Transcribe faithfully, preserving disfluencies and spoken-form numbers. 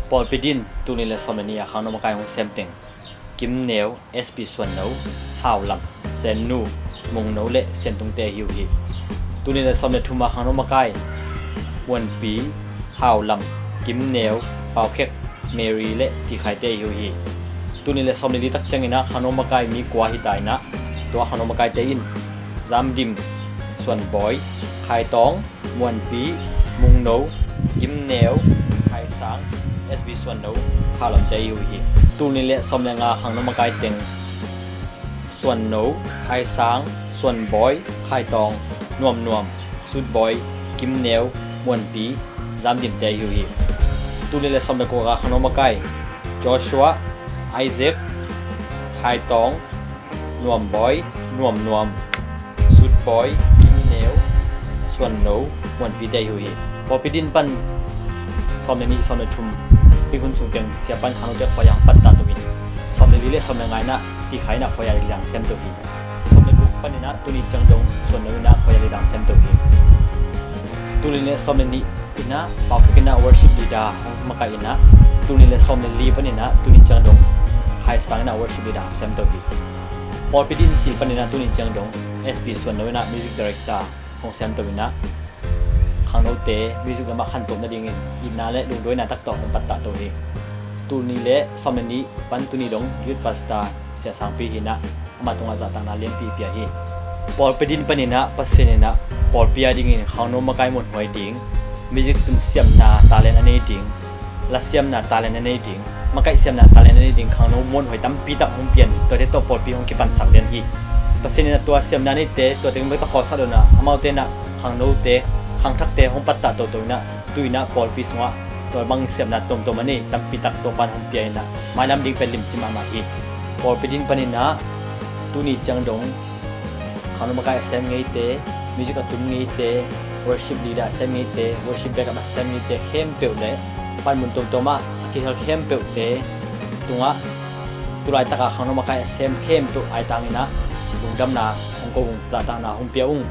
Pawlpi din, tul nih le sawm le nih a khangno makai hong sem teng Kim Neu, S P Suan No, Hau Lam, Sen Nu, Mung No le Sian Tung te ahi uh hi. Tul nih le sawm le thum a khangno makai Muan Pi, Hau Lam, Kim Neu, Pau Khek, Mary le Ti Khai te ahi uh hi. Tul nih le sawm le li tak ciangin a khangno makai mi kua hi ta in a, tua khangno makai te in Zam Dim, Suan Bawi, Khai Tawng, Muan Pi, Mung No, Kim Neu, Khai Sang, S P Suan No, Hau Lam te ahi uh hi. Tul nih le sawm le nga khangno makai teng Suan No, Khai Sang, Suan Bawi, Khai Tawng, Nuam Nuam, Sut Bawi, Kim Neu, Muan Pi, Zam Dim te ahi uh hi. Tul nih le sawm le kua a khangno makai Joshua, Isaac, Khai Tawng, Nuam Bawi, Nuam Nuam, Sut Bawi, Kim Neu, Suan No, Muan Pi te ahi uh hi. Pawlpi din pan sawm le nih, sawm le thum hi hun sung teng sia pan khangno te khuaia hong pattah to in, sawm le li le sawm le nga in a Ti Khai in a khuaia li dang sem to hi. Sawm le guk panin a tul nih ciang dong Suan No in a khuaia li dang sem to hi. Tul nih le sawm le nih in a Pau Khek in a worship leader hong makai in a, tul nih le sawm le li panin a tul nih ciang dong Khai Sang in a worship leader hong sem to hi. Pawlpi din cil panin a tul nih ciang dong S P Suan No in a music director hong sem to in a, khangnote music lamah khantoh nadingin itna le lungduaina tak tawh hong pattah to hi. Tul nih le sawm le nih pan tul nih dong youth pastor Sia Sang Pi hi in a, amah tungah zahtakna lianpi pia hi. Pawlpi din panin a Pasian in a pawlpi a dingin khangno makai muanhuai ding, music tum siamna talent a nei ding, la siamna talent a nei ding, makaih siamna talent a nei ding khangno muanhuai tampi tak hong pian, tuate tawh pawlpi hong kipansak lian hi. Pasian in a tua siamna neite tuate bek tawh khawlsak lo in a, amaute in a khangnote, khangthakte hong pattah toto in a, tu in a pawlpi sungah tua bang siamna tuamtuam a nei tampi tak Topa'n hong pia in a, mailam ding pen limci mahmah hi. Pawlpi din panin a tul nih ciang dong khangno makai a sem ngeite, music a tum ngeite, worship leader a sem ngeite, worship backup a sem ngeite khempeuh le panmun tuamtuam ah a kihel khempeuhte tungah tulaitak a khangno makai a sem khempeuh aitang in a lungdamna hong ko ung, zahtakna hong pia ung.